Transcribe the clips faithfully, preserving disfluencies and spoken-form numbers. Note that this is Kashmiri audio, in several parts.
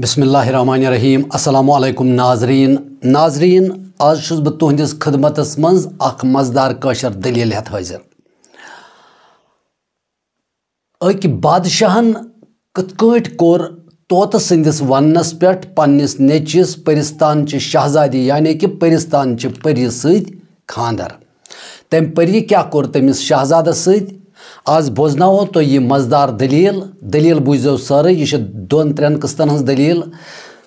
بسم اللہ الرحمن الرحیم۔ السلام علیکم ناظرین۔ ناظرین، آز چھُس بہٕ تُہنٛدِس خدمتس منٛز اکھ مزٕدار کٲشِر دٔلیٖل ہٮ۪تھ حٲضِر۔ أکۍ بادشاہن کِتھ کٲٹھۍ کوٚر طوطہٕ سٕنٛدِس وننس پٮ۪ٹھ پننِس نیٚچوِس پٔرِستان چہِ شاہزادی، یعنی کہِ پٔرِستان چہِ پٔری سۭتۍ خانٛدر؟ تٔمۍ پٔری کیٛاہ کوٚر تٔمِس شاہزادس سۭتۍ؟ آز بوزناوو تۄہہِ یہِ مزٕدار دٔلیٖل۔ دٔلیٖل بوٗزیو سٲرٕے، یہِ چھِ دۄن ترٛٮ۪ن قٕسطن ہٕنٛز دٔلیٖل،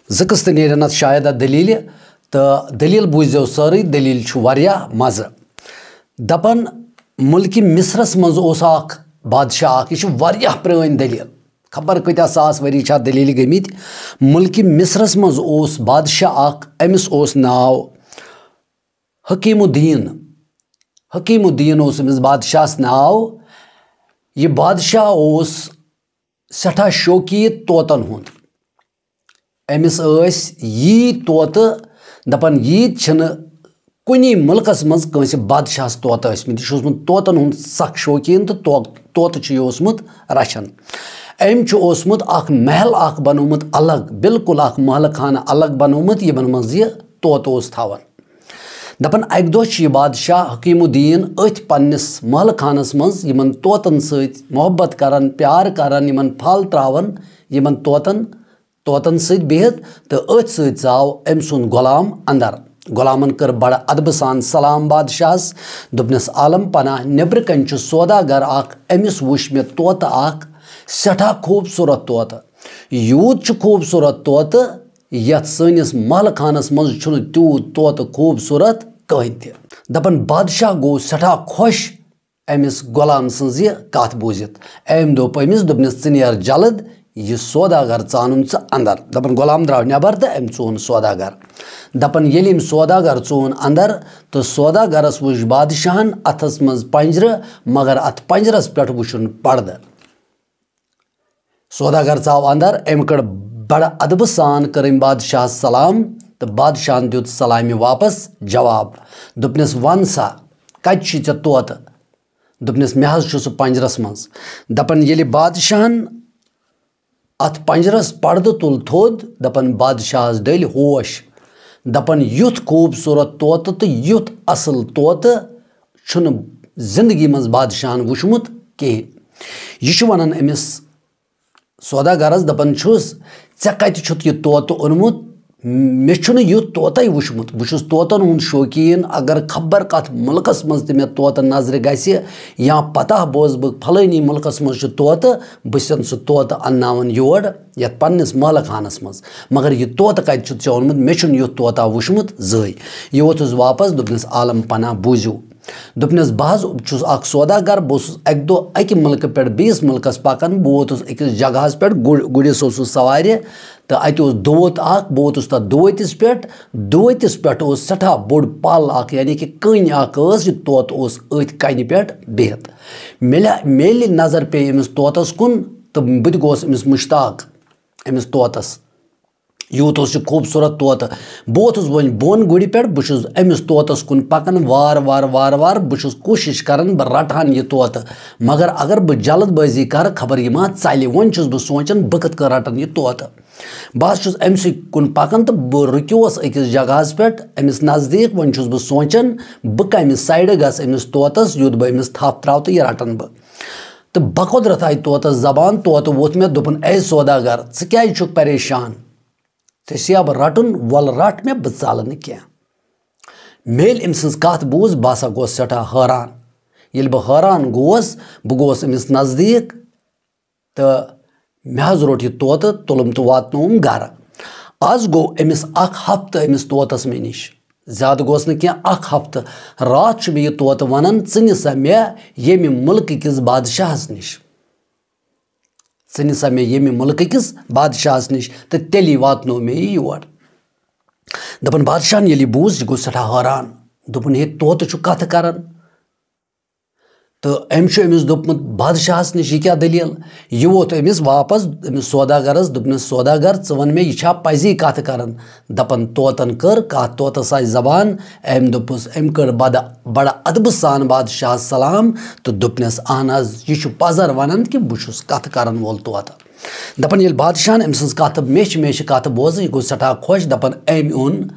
زٕ قٕسطہٕ نیرن اتھ شاید اتھ دٔلیٖلہِ، تہٕ دٔلیٖل بوٗزیو سٲرٕے، دٔلیٖل چھُ واریاہ مزٕ۔ دپان، مُلکہِ مصرس منٛز اوس اکھ بادشاہ اکھ، یہِ چھِ واریاہ پرٛٲنۍ دٔلیٖل، خبر کۭتیٛاہ ساس ؤری چھِ اتھ دٔلیٖلہِ گٔمٕتۍ۔ مُلکہِ مصرس منٛز اوس بادشاہ اکھ، أمِس اوس ناو حکیم الدین۔ حکیم الدین اوس أمِس بادشاہس ناو۔ یہِ بادشاہ اوس سٮ۪ٹھاہ شوقیٖن طوطن ہُنٛد۔ أمِس ٲسۍ ییٖتۍ طوطہٕ، دپان، ییٖتۍ چھِنہٕ کُنی مُلکس منٛز کٲنٛسہِ بادشاہس طوطہٕ ٲسمٕتۍ۔ یہِ چھُ اوسمُت طوطن ہُنٛد سخ شوقیٖن تہٕ طو-، طوطہٕ چھُ یہِ اوسمُت رچھان۔ أمۍ چھُ اوسمُت اکھ محل اکھ بنوومُت الگ، بالکل اکھ محلہٕ خانہٕ الگ بنوومُت، یِمن منٛز یہِ طوطہٕ اوس تھاوان۔ دپان، اکہِ دۄہ چھُ یہِ بادشاہ حکیم الدین أتھۍ پننِس محلہٕ خانس منٛز یِمن طوطن سۭتۍ محبت کران، پیار کران، یِمن پھل تراوان، یِمن طوطن، طوطن سۭتۍ بِہِتھ، تہٕ أتھۍ سۭتۍ ژاو أمۍ سُنٛد غلام اندر۔ غلامن کٔر بڑٕ ادبہٕ سان سلام بادشاہس، دوٚپنس، عالم پناہ، نیبرٕ کنہِ چھُ سوداگر اکھ، أمِس وُچھ مےٚ طوطہٕ اکھ، سٮ۪ٹھاہ خوٗبصوٗرت طوطہٕ۔ یوٗت چھُ خوٗبصوٗرت طوطہٕ، یتھ سٲنِس محلہٕ خانس منٛز چھُنہٕ تیوٗت طوطہٕ خوٗبصوٗرت کٕہٕنۍ تہِ۔ دپان، بادشاہ گوٚو سٮ۪ٹھاہ خۄش أمِس غلام سٕنٛز یہِ کتھ بوٗزِتھ۔ أمۍ دوٚپ أمِس، دوٚپنس، ژٕ نیر جلد، یہِ سوداگر ژانُن ژٕ اندر۔ دپان، غلام درٛاو نٮ۪بر تہٕ أمۍ ژون سوداگر۔ دپان، ییٚلہِ أمۍ سوداگر ژون اندر تہٕ سوداگرس وُچھ بادشاہن اتھس منٛز پنجرٕ، مگر اتھ پنجرس پٮ۪ٹھ وُچھُن پردٕ۔ سوداگر ژاو اندر، أمۍ کٔر بڑٕ ادبہٕ سان، کٔر أمۍ بادشاہس سلام تہٕ بادشاہن دیُت سلامہِ واپس جواب۔ دوٚپنس، ون سا، کتہِ چھُے ژےٚ طوطہٕ؟ دوٚپنس، مےٚ حظ چھُ سُہ پنجرس منٛز۔ دپان، ییٚلہِ بادشاہن اتھ پنجرس پردٕ تُل تھوٚد، دپان، بادشاہس ڈٔلۍ ہوش۔ دپان، یُتھ خوٗبصوٗرت طوطہٕ تہٕ یُتھ اصل طوطہٕ چھُنہٕ زندگی منٛز بادشاہن وُچھمُت کِہیٖنۍ۔ یہِ چھُ ونان أمِس سوداگرس، دپان چھُس، ژےٚ کتہِ چھُتھ یہِ طوطہٕ اوٚنمُت؟ مےٚ چھُنہٕ یُتھ طوطے وُچھمُت۔ بہٕ چھُس طوطن ہُنٛد شوقیٖن۔ اگر خبر کتھ مُلکس منٛز تہِ مےٚ طوطہٕ نظرِ گژھِ یا پتہ بوزٕ بہٕ فلٲنی مُلکس منٛز چھُ طوطہٕ، بہٕ چھُسن سُہ طوطہٕ انناوان یور یتھ پننِس محلہٕ خانس منٛز۔ مگر یہِ طوطہٕ کتہِ چھُتھ ژےٚ اوٚنمُت؟ مےٚ چھُنہٕ یُتھ طوطہ وُچھمُت زٕہٕے۔ یہِ ووتُس واپس، دوٚپنس، عالم پناہ، بوٗزِو۔ دوٚپنس، بہٕ حظ چھُس اکھ سوداگر، بہٕ اوسُس اکہِ دۄہ اکہِ مُلکہٕ پٮ۪ٹھ بیٚیِس مُلکس پکان، بہٕ ووتُس أکِس جگہس پٮ۪ٹھ، گُر-، گُرِس اوسُس سوارِ، تہٕ اتہِ اوس دُوت اکھ، بہٕ ووتُس تتھ دُوتِس پٮ۪ٹھ۔ دُوتِس پٮ۪ٹھ اوس سٮ۪ٹھاہ بوٚڑ پل اکھ، یعنی کہِ کٔنۍ اکھ ٲس، یہِ طوطہٕ اوس أتھۍ کنہِ پٮ۪ٹھ بِہِتھ۔ مےٚ لہ-، مےٚ ییٚلہِ نظر پیٚیہِ أمِس طوطس کُن، تہٕ بہٕ تہِ گوس أمِس مُشتاق، أمِس طوطس۔ یوٗت اوس یہِ خوٗبصوٗرت طوطہٕ۔ بہٕ ووتُس وۄنۍ بۄن گُرِ پٮ۪ٹھ، بہٕ چھُس أمِس طوطس کُن پکان وارٕ وارٕ وارٕ وارٕ۔ بہٕ چھُس کوٗشِش کران بہٕ رٹہٕ ہن یہِ طوطہٕ، مگر اگر بہٕ جلد بٲزی کرٕ، خبر یہِ ما ژلہِ۔ وۄنۍ چھُس بہٕ سونٛچان، بہٕ کِتھ کٔنۍ رٹن یہِ طوطہٕ۔ بہٕ حظ چھُس أمۍ سٕے کُن پکان تہٕ بہٕ رُکیوس أکِس جگہس پٮ۪ٹھ أمِس نزدیٖک۔ وۄنۍ چھُس بہٕ سونٛچان، بہٕ کمہِ سایڈٕ گژھٕ أمِس طوطس، یُتھ بہٕ أمِس تھپھ تراوٕ تہٕ یہِ رٹن بہٕ۔ تہٕ بقۄدرت آیہِ طوطس زبان، طوطہٕ ووٚتھ مےٚ، دوٚپُن، اے سوداگر، ژٕ کیازِ چھُکھ پریشان؟ ژےٚ چھُیا بہٕ رٹُن؟ وَلہٕ رٹ مےٚ، بہٕ ژَلہٕ نہٕ کینٛہہ۔ مےٚ ییٚلہِ أمۍ سٕنٛز کَتھ بوٗز، بہٕ ہسا گوس سٮ۪ٹھاہ حٲران۔ ییٚلہِ بہٕ حٲران گوس، بہٕ گوس أمِس نزدیٖک تہٕ مےٚ حظ روٚٹ یہِ طوطہٕ، تُلُم تہٕ واتنووُم گرٕ۔ آز گوٚو أمِس اکھ ہفتہٕ أمِس طوطس مےٚ نِش۔ زیادٕ گوس نہٕ کینٛہہ، اکھ ہفتہٕ۔ راتھ چھُ مےٚ یہِ طوطہٕ وَنان، ژٕ نہِ سا مےٚ ییٚمہِ مُلکہٕ کِس بادشاہس نِش۔ ژٕ نہِ سا مےٚ ییٚمہِ مُلکہٕ کِس بادشاہس نِش تہٕ تیٚلی واتنوو مےٚ یہِ یور۔ دَپان بادشاہن ییٚلہِ یہِ بوٗز، یہِ گوٚو سٮ۪ٹھاہ حٲران۔ دوٚپُن، ہے، طوطہٕ چھُ کَتھٕ کران تہٕ أمۍ چھُ أمِس دوٚپمُت بادشاہس نِش، یہِ کیٛاہ دٔلیٖل؟ یہِ ووت أمِس واپس، أمِس سوداگرس، دوٚپنس، سوداگر، ژٕ وَن مےٚ، یہِ چھا پَزی کَتھٕ کران؟ دَپان طوطن کٔر کَتھ، طوطس آیہِ زبان، أمۍ دوٚپُس، أمۍ کٔر بَدٕ-، بَڑٕ ادبہٕ سان بادشاہس سلام تہٕ دوٚپنس، اہن حظ، یہِ چھُ پَزر وَنان کہِ بہٕ چھُس کَتھٕ کرن وول طوطہٕ۔ دَپان، ییٚلہِ بادشاہن أمۍ سٕنٛز کَتھ، میچھِ میچھِ کَتھ بوزٕ، یہِ گوٚو سٮ۪ٹھاہ خۄش۔ دَپان، أمۍ اوٚن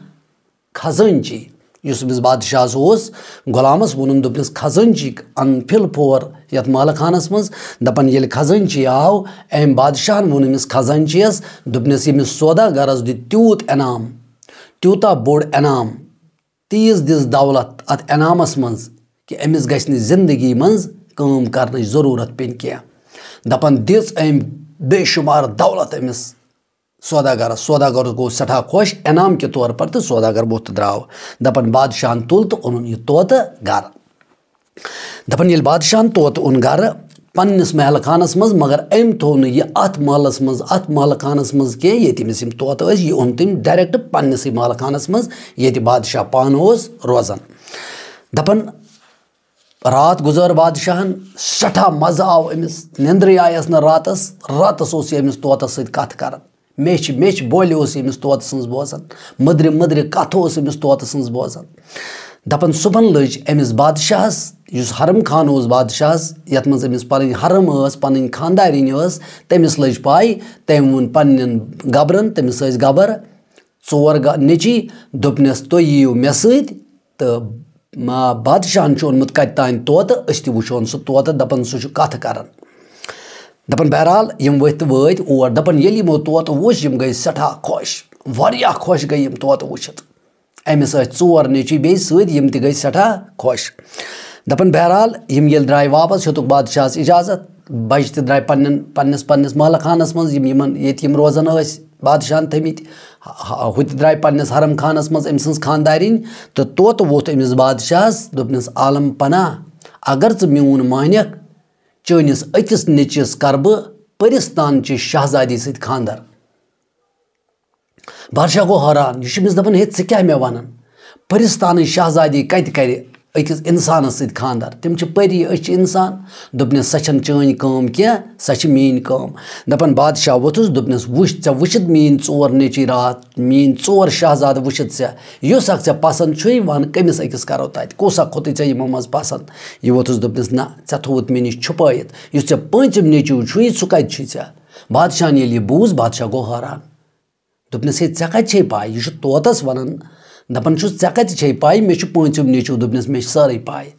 خزٲنچی۔ یُس أمِس بادشاہس اوس، غلامس ووٚنُن، دوٚپنس، "خزٲنچی اَن فِل پور یَتھ محلہٕ خانس منٛز۔" دَپان، ییٚلہِ خزٲنچی آو، أمۍ بادشاہن ووٚن أمِس خزٲنچیَس، دوٚپنس، "ییٚمِس سوداگرس دِ تیوٗت انعام، تیوٗتاہ بوٚڑ انعام، تیٖژ دِژ دولت اتھ انعامس منٛز کہِ أمِس گژھِ نہٕ زندگی منٛز کٲم کرنٕچ ضروٗرت پیٚنۍ کینٛہہ۔" دَپان، دِژ أمۍ بے شُمار دولت أمِس سوداگرس۔ سوداگر گوٚو سٮ۪ٹھاہ خۄش انعام کہِ طور پر، تہٕ سوداگر ووٚتھ تہٕ درٛاو۔ دَپان، بادشاہن تُل تہٕ اوٚنُن یہِ طوطہٕ گرٕ۔ دَپان، ییٚلہِ بادشاہن طوطہٕ اوٚن گرٕ پننِس محلہٕ خانس منٛز، مگر أمۍ تھوٚو نہٕ یہِ اتھ محلس منٛز، اتھ محلہٕ خانس منٛز کینٛہہ، ییٚتہِ أمِس یِم طوطہٕ ٲسۍ، یہِ اوٚن تٔمۍ ڈایریکٹ پننِسٕے محلہٕ خانس منٛز، ییٚتہِ بادشاہ پانہٕ اوس روزان۔ دَپان، راتھ گُزٲر بادشاہن، سٮ۪ٹھاہ مَزٕ آو أمِس، نیٚنٛدرٕے آیَس نہٕ راتَس۔ راتَس اوس یہِ أمِس طوطَس سۭتۍ کَتھ کَران، میچھِ میچھِ بولہِ اوس یہِ أمِس طوطہٕ سٕنٛز بوزان، مٔدرِ مٔدرِ کَتھٕ اوس أمِس طوطہٕ سٕنٛز بوزان۔ دَپان، صُبحن لٔج أمِس بادشاہَس، یُس حرم خان اوس بادشاہَس، یَتھ منٛز أمِس پَنٕنۍ حرم ٲس، پَنٕنۍ خانٛدارِنۍ ٲس، تٔمِس لٔج پَے۔ تٔمۍ ووٚن پنٛنٮ۪ن گَبرَن، تٔمِس ٲسۍ گَبَر، ژور گا-، نیٚچی، دوٚپنَس، "تُہۍ یِیِو مےٚ سۭتۍ تہٕ ما-، بادشاہَن چھُ اوٚنمُت کَتہِ تانۍ طوطہٕ، أسۍ تہِ وٕچھون سُہ طوطہٕ، دَپان سُہ چھُ کَتھٕ کَران۔" دَپان، بہرحال، یِم ؤتھۍ تہٕ وٲتۍ اور۔ دَپان، ییٚلہِ یِمو طوطہٕ وٕچھ، یِم گٔے سٮ۪ٹھاہ خۄش، واریاہ خۄش گٔے یِم طوطہٕ وٕچھِتھ۔ أمِس ٲسۍ ژور نیٚچی بیٚیہِ سۭتۍ، یِم تہِ گٔے سٮ۪ٹھاہ خۄش۔ دَپان، بہرحال، یِم ییٚلہِ درٛاے واپس، ہیوٚتُکھ بادشاہَس اِجازت، بَچہِ تہِ درٛاے پنٛنٮ۪ن، پنٛنِس، پنٛنِس محلہٕ خانَس منٛز، یِم یِمَن، ییٚتہِ یِم روزان ٲسۍ بادشاہَن تھٲمٕتۍ، ہُہ تہِ درٛاے پنٛنِس حرم خانَس منٛز أمۍ سٕنٛز خانٛدارِنۍ، تہٕ طوطہٕ ووٚتھ أمِس بادشاہَس، دوٚپنَس، "عالم پناہ، اگر ژٕ میون مانکھ، چٲنِس أکِس نیٚچِس کَرٕ بہٕ پٔرِستان چہِ شاہزادی سۭتۍ خانٛدر۔" بادشاہ گوٚو حٲران، یہِ چھُ أمِس دَپان، "ہے، ژٕ کیٛاہ مےٚ وَنان؟ پٔرِستانٕچ شاہزادی کَتہِ کَرِ أکِس اِنسانَس سۭتۍ خانٛدر؟ تِم چھِ پٔری، أسۍ چھِ اِنسان۔" دوٚپنَس، "سۄ چھَنہٕ چٲنۍ کٲم کینٛہہ، سۄ چھِ میٛٲنۍ کٲم۔" دَپان، بادشاہ ووٚتھُس، دوٚپنَس، "وٕچھ، ژےٚ وٕچھِتھ میٛٲنۍ ژور نیٚچِوۍ راتھ، میٛٲنۍ ژور شاہزادٕ وٕچھِتھ ژےٚ، یُس اَکھ ژےٚ پَسنٛد چھُے، وَن، کٔمِس أکِس کَرو تَتہِ، کُس اَکھ کھوٚتُے ژےٚ یِمو منٛز پَسنٛد؟" یہِ ووٚتھُس، دوٚپنَس، "نہ، ژےٚ تھوٚوُتھ مےٚ نِش چھُپٲیِتھ، یُس ژےٚ پٲنٛژِم نیٚچِو چھُے، سُہ کَتہِ چھُے ژےٚ؟" بادشاہَن ییٚلہِ یہِ بوٗز، بادشاہ گوٚو حٲران۔ دوٚپنَس، "ہے، ژےٚ کَتہِ چھے پَے؟ یہِ چھُ طوطَس وَنان، دَپان چھُس، ژےٚ کَتہِ چھے پَے؟ مےٚ چھُ پٲنٛژِم نیٚچوٗ۔" دوٚپنَس، "مےٚ چھِ سٲرٕے پَے۔"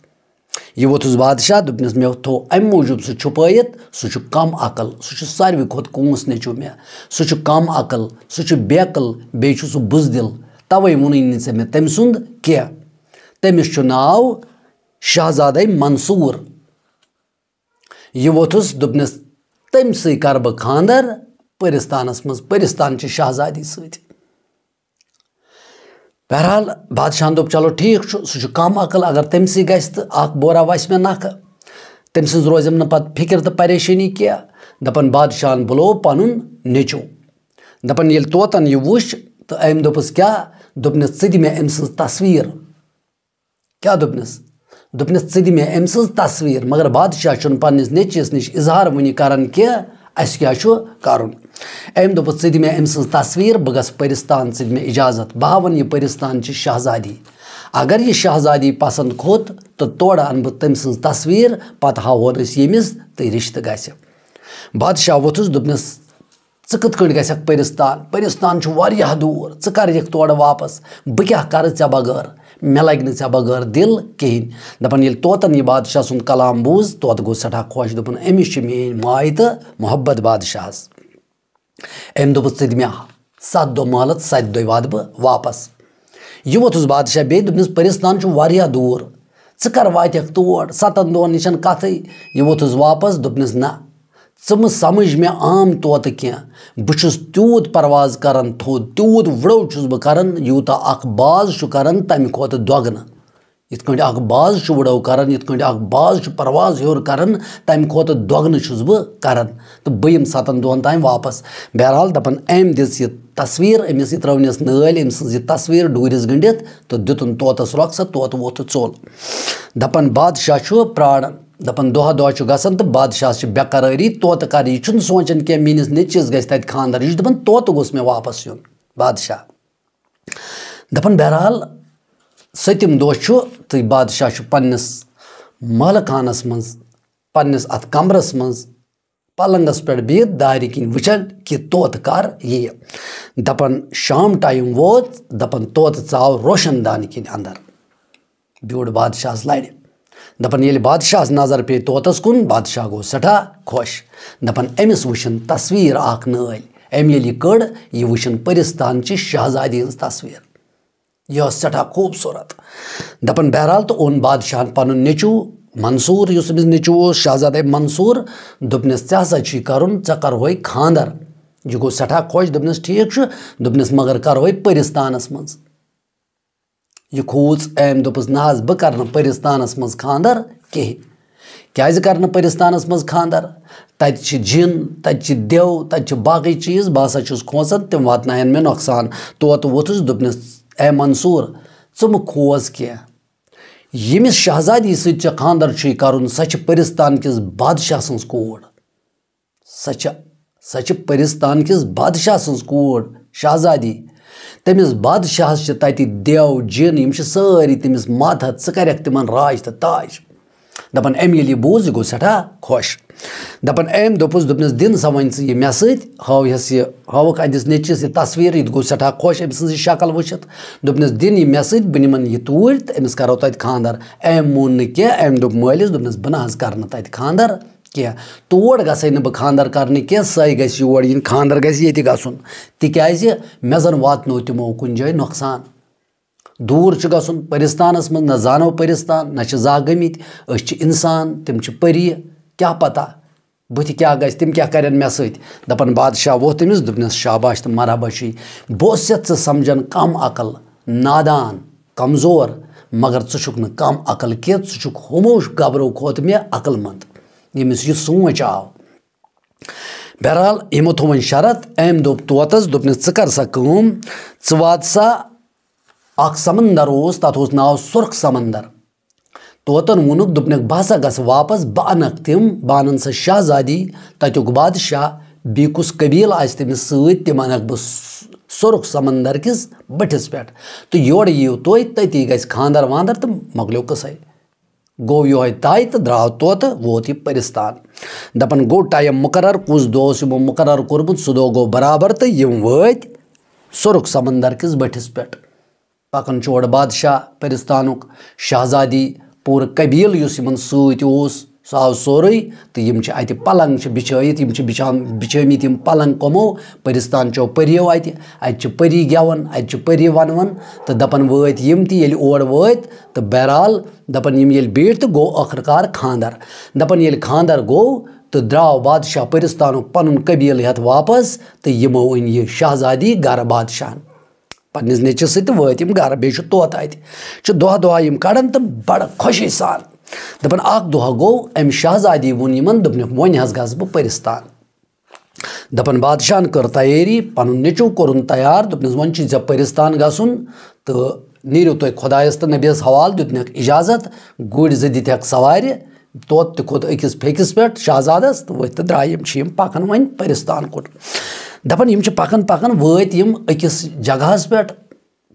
یہِ ووٚتھُس بادشاہ، دوٚپنَس، "مےٚ تھوٚو اَمہِ موٗجوٗب سُہ چھُپٲیِتھ، سُہ چھُ کَم عقل، سُہ چھُ ساروی کھۄتہٕ کونٛس نیٚچوٗ مےٚ، سُہ چھُ کَم عقل، سُہ چھُ بے عقل، بیٚیہِ چھُ سُہ بُزدِل، تَوَے ووٚنُے نہٕ ژےٚ مےٚ تٔمۍ سُنٛد کینٛہہ۔ تٔمِس چھُ ناو شاہزادَے منصوٗر۔" یہِ ووٚتھُس، دوٚپنَس، "تٔمۍ سٕے کَرٕ بہٕ خانٛدر پٔرِستانَس منٛز، پٔرِستان چہِ شاہزادی سۭتۍ۔" بہرحال، بادشاہَن دوٚپ، "چلو، ٹھیٖک چھُ، سُہ چھُ کَم عقل، اگر تٔمۍ سٕے گژھِ تہٕ اَکھ بورہ وَسہِ مےٚ نَکھٕ، تٔمۍ سٕنٛز روزٮ۪م نہٕ پَتہٕ فِکِر تہٕ پریشٲنی کینٛہہ۔" دَپان، بادشاہَن بُلوو پَنُن نیٚچوٗ۔ دَپان، ییٚلہِ طوطن یہِ وُچھ تہٕ أمۍ دوٚپُس، "کیٛاہ؟" دوٚپنَس، "ژٕ دِ مےٚ أمۍ سٕنٛز تصویٖر۔" کیٛاہ دوٚپنَس؟ دوٚپنَس، "ژٕ دِ مےٚ أمۍ سٕنٛز تصویٖر۔" مگر بادشاہ چھُنہٕ پنٛنِس نیٚچوِس نِش اظہار وُنہِ کران کینٛہہ، اَسہِ کیٛاہ چھُ کرُن۔ أمۍ دوٚپُس، "ژٕ دِ مےٚ أمۍ سٕنٛز تصویٖر، بہٕ گژھٕ پٔرِستان، ژٕ دِ مےٚ اجازت، بہٕ ہاوَن یہِ پٔرِستان چہِ شاہزادی۔ اگر یہِ شاہزادی پسنٛد کھوٚت تہٕ تورٕ اَنہٕ بہٕ تٔمۍ سٕنٛز تصویٖر، پتہٕ ہاوہون أسۍ ییٚمِس تہٕ رِشتہٕ گژھِ۔" بادشاہ ووٚتھُس، دوٚپنَس، "ژٕ کِتھ کٔنۍ گژھکھ پٔرِستان؟ پٔرِستان چھُ واریاہ دوٗر، ژٕ کر یِکھ تورٕ واپس؟ بہٕ کیٛاہ کرٕ ژےٚ بغٲر؟ مےٚ لگہِ نہٕ ژےٚ بغٲر دِل کِہیٖنۍ۔" دَپان، ییٚلہِ طوطن یہِ بادشاہ سُنٛد کلام بوٗز، طوطہٕ گوٚو سٮ۪ٹھاہ خۄش، دوٚپُن، "أمِس چھِ میٛٲنۍ ماے تہٕ محبت بادشاہس۔" أمۍ دوٚپُس، "ژٕ دِ مےٚ ستھ دۄہ مۄہلت، ستہِ دۄہہِ واتہٕ بہٕ واپس۔" یہِ ووٚتھُس بادشاہ بیٚیہِ، دوٚپنَس، "پٔرِستان چھُ واریاہ دوٗر، ژٕ کر واتکھ تور؟ ستن دۄہن نِش چھَنہٕ کتھٕے۔" یہِ ووٚتھُس واپس، دوٚپنَس، "نہ، ژٕ مہٕ سمجھ مےٚ عام طوطہٕ کینٛہہ۔ بہٕ چھُس تیوٗت پرواز کران تھوٚد، تیوٗت وُڈو چھُس بہٕ کران، یوٗتاہ اکھ باز چھُ کران، تمہِ کھۄتہٕ دۄگنہٕ۔ یِتھ کٲٹھۍ اکھ باز چھُ وُڈو کران، یِتھ کٲٹھۍ اکھ باز چھُ پرواز ہیوٚر کران، تمہِ کھۄتہٕ دۄگنہٕ چھُس بہٕ کران۔ تہٕ بہٕ یِمہٕ ستن دۄہن تام واپس۔" بہرحال، دپان، أمۍ دِژ یہِ تصویر أمِس، یہِ ترٲونس نٲلۍ أمۍ سٕنٛز یہِ تصویر ڈوٗرِس گٔنڈِتھ تہٕ دیُتُن طوطس رۄخصت، طوطہٕ ووٚتھ تہٕ ژوٚل۔ دپان، بادشاہ چھُ پراران، دپان، دۄہ دۄہ چھُ گژھان تہٕ بادشاہس چھِ بے قرٲری، طوطہٕ کر، یہِ چھُنہٕ سونچان کینٛہہ، میٲنِس نیٚچوِس گژھِ تتہِ خانٛدر، یہِ چھُ دپان، طوطہٕ گوٚژھ مےٚ واپس یُن۔ بادشاہ دپان، بہرحال، سٔتِم دۄہ چھُ تہٕ بادشاہ چھُ پننِس محلہٕ خانس منٛز، پننِس اتھ کمرس منٛز پلنگس پٮ۪ٹھ بِہِتھ دارِ کِنۍ وٕچھان کہِ طوطہٕ کر یِیہِ۔ دپان، شام ٹایم ووت، دپان، طوطہٕ ژاو روشن دانہِ کِنۍ اندر۔ بیوٗٹھ بادشاہس لرِ۔ دپان، ییٚلہِ بادشاہس نظر پیٚیہِ طوطس کُن، بادشاہ گوٚو سٮ۪ٹھاہ خۄش۔ دپان، أمِس وٕچھِن تصویر اکھ نٲلۍ۔ أمۍ ییٚلہِ یہِ کٔڑ، یہِ وٕچھِن پٔرِستان چہِ شہزادی ہٕنٛز تصویر۔ یہِ ٲس سٮ۪ٹھاہ خوٗبصوٗرت۔ دپان، بہرحال، تہٕ اوٚن بادشاہن پنُن نیٚچوٗ منصوٗر، یُس أمِس نیٚچوٗ اوس، شہزادے منصوٗر۔ دوٚپنس، ژےٚ ہسا چھُے کرُن، ژےٚ کرہوے خانٛدر۔ یہِ گوٚو سٮ۪ٹھاہ خۄش، دوٚپنس، ٹھیٖک چھُ۔ دوٚپنس، مگر کرہوے پٔرِستانس منٛز۔ یہِ کھوٗژ، أمۍ دوٚپُس، نہ حظ، بہٕ کرٕ نہٕ پٔرِستانس منٛز خانٛدر کِہیٖنۍ۔ کیازِ کرٕ نہٕ پٔرِستانس منٛز خانٛدر؟ تتہِ چھِ جِن، تتہِ چھِ دیو، تتہِ چھِ باقٕے چیٖز، بہٕ ہسا چھُس کھوژان تِم واتناون مےٚ نۄقصان۔ طوطہٕ ووٚتھُس، دوٚپنس، اے منصوٗر، ژٕ مہٕ کھوژ کینٛہہ۔ ییٚمِس شہزادی سۭتۍ ژےٚ خانٛدر چھُے کرُن، سۄ چھِ پٔرِستان کِس بادشاہ سٕنٛز کوٗر۔ سۄ چھِ، سۄ چھِ پٔرِستان کِس بادشاہ سٕنٛز کوٗر، شہزادی۔ تٔمِس بادشاہس چھِ تَتہِ دیو، جِن، یِم چھِ سٲری تٔمِس ماتحت، ژٕ کَرٮ۪کھ تِمن راج تہٕ تاج۔ دَپان، أمۍ ییٚلہِ یہِ بوٗز، یہِ گوٚو سٮ۪ٹھاہ خۄش۔ دَپان، أمۍ دوٚپُس، دوٚپنَس، دِن سا وۄنۍ ژٕ یہِ مےٚ سۭتۍ، ہٲوہَس یہِ، ہٲوُکھ أہنٛدِس نیٚچوِس یہِ تصویر، یہِ تہِ گوٚو سٮ۪ٹھاہ خۄش أمۍ سٕنٛز یہِ شکل وٕچھِتھ۔ دوٚپنَس، دِن یہِ مےٚ سۭتۍ، بہٕ نِمَن یہِ توٗرۍ تہٕ أمِس کَرو تَتہِ خانٛدر۔ أمۍ مون نہٕ کینٛہہ، أمۍ دوٚپ مٲلِس، دوٚپنَس، بہٕ نہ حظ کَرٕ نہٕ تَتہِ خانٛدر کینٛہہ۔ تور گژھے نہٕ بہٕ خانٛدر کرنہِ کینٛہہ، سۄے گژھِ یور یِنۍ، خانٛدر گژھِ ییٚتہِ گژھُن۔ تِکیازِ مےٚ زن واتنو تِمو کُنہِ جایہِ نۄقصان۔ دوٗر چھُ گژھُن پٔرِستانس منٛز، نہ زانو پٔرِستان، نہ چھِ زانٛہہ گٔمٕتۍ۔ أسۍ چھِ انسان، تِم چھِ پٔری، کیٛاہ پتہ بُتھِ کیٛاہ گژھِ، تِم کیٛاہ کرن مےٚ سۭتۍ۔ دپان بادشاہ ووٚتھ تٔمِس، دوٚپنس، شاباش تہٕ مرحبا چھُے۔ بہٕ اوسُس ژےٚ سمجھان کم عقل، نادان، کمزور، مگر ژٕ چھُکھ نہٕ کم عقل کینٛہہ، ژٕ چھُکھ ہُمو گبرو کھۄتہٕ مےٚ عقل مند، ییٚمِس یہِ سونٛچ آو۔ بہرحال، یِمو تھوو وۄنۍ شرط، أمۍ دوٚپ طوطس، دوٚپنس، ژٕ کر سا کٲم، ژٕ وات سا، اکھ سمندر اوس، تتھ اوس ناو سُرخ سمندر۔ طوطن ووٚنُکھ، دوٚپنکھ، بہٕ ہسا گژھٕ واپس، بہٕ انکھ تِم، بہٕ انن سۄ شہزادی، تتیُک بادشاہ، بیٚیہِ کُس قبیلہٕ آسہِ تٔمِس سۭتۍ، تِم انکھ بہٕ س-، سُرخ سمندر کِس بٔٹھِس پٮ۪ٹھ۔ تہٕ یورٕ یِیِو تُہۍ، تٔتی گژھِ خانٛدر وانٛدر تہٕ مۄکلیو قصے۔ گوٚو یِہوٚے طے تہٕ درٛاو طوطہٕ، ووت یہِ پٔرِستان۔ دَپان، گوٚو ٹایم مُقرر، کُس دۄہ اوس یِمو مُقرر کوٚرمُت، سُہ دۄہ گوٚو برابر تہٕ یِم وٲتۍ سُرُخ سمندر کِس بٔٹھِس پٮ۪ٹھ۔ پَکان چھُ اورٕ بادشاہ پٔرِستانُک، شہزادی، پوٗرٕ قبیٖلہٕ یُس یِمَن سۭتۍ اوس، سُہ آو سورُے۔ تہٕ یِم چھِ اَتہِ پَلنٛگ چھِ بِچھٲیِتھ، یِم چھِ بِچھان-، بِچھٲمٕتۍ یِم پَلنٛگ کَمو؟ پٔرِستان چیو پٔرِیو اَتہِ۔ اَتہِ چھِ پٔری گٮ۪وان، اَتہِ چھِ پٔری وَنوان۔ تہٕ دَپان وٲتۍ یِم تہِ، ییٚلہِ اور وٲتۍ، تہٕ بہرحال دَپان یِم ییٚلہِ بیٖٹھۍ تہٕ گوٚو ٲخٕر کار خانٛدر۔ دَپان ییٚلہِ خانٛدر گوٚو تہٕ درٛاو بادشاہ پٔرِستانُک پَنُن قبیٖلہٕ ہٮ۪تھ واپس، تہٕ یِمو أنۍ یہِ شہزادی گَرٕ بادشاہَن۔ پننِس نیٚچوِس سۭتۍ تہٕ وٲتۍ یِم گرٕ، بیٚیہِ چھُ طوطہٕ اَتہِ۔ چھِ دۄہ دۄہ یِم کڑان تہٕ بڑٕ خۄشی سان۔ دَپان، اکھ دۄہ گوٚو، أمۍ شہزادی ووٚن یِمن، دوٚپنکھ، وۄنۍ حظ گژھٕ بہٕ پٔرِستان۔ دَپان، بادشاہن کٔر تیٲری، پنُن نیٚچوٗ کوٚرُن تیار، دوٚپنس، وۄنۍ چھُے ژےٚ پٔرِستان گژھُن تہٕ نیٖرِو تُہۍ خۄدایس تہٕ نبیَس حوالہٕ، دیُتنکھ اجازت، گُرۍ زٕ دِتِکھ سوارِ، طوطہٕ تہِ کھوٚت أکِس پھیٚکِس پٮ۪ٹھ شہزادس تہٕ ؤتھۍ تہٕ درٛاے۔ یِم چھِ یِم پکان وۄنۍ پٔرِستان کُن۔ دَپان، یِم چھِ پَکان پَکان وٲتۍ یِم أکِس جگہَس پٮ۪ٹھ،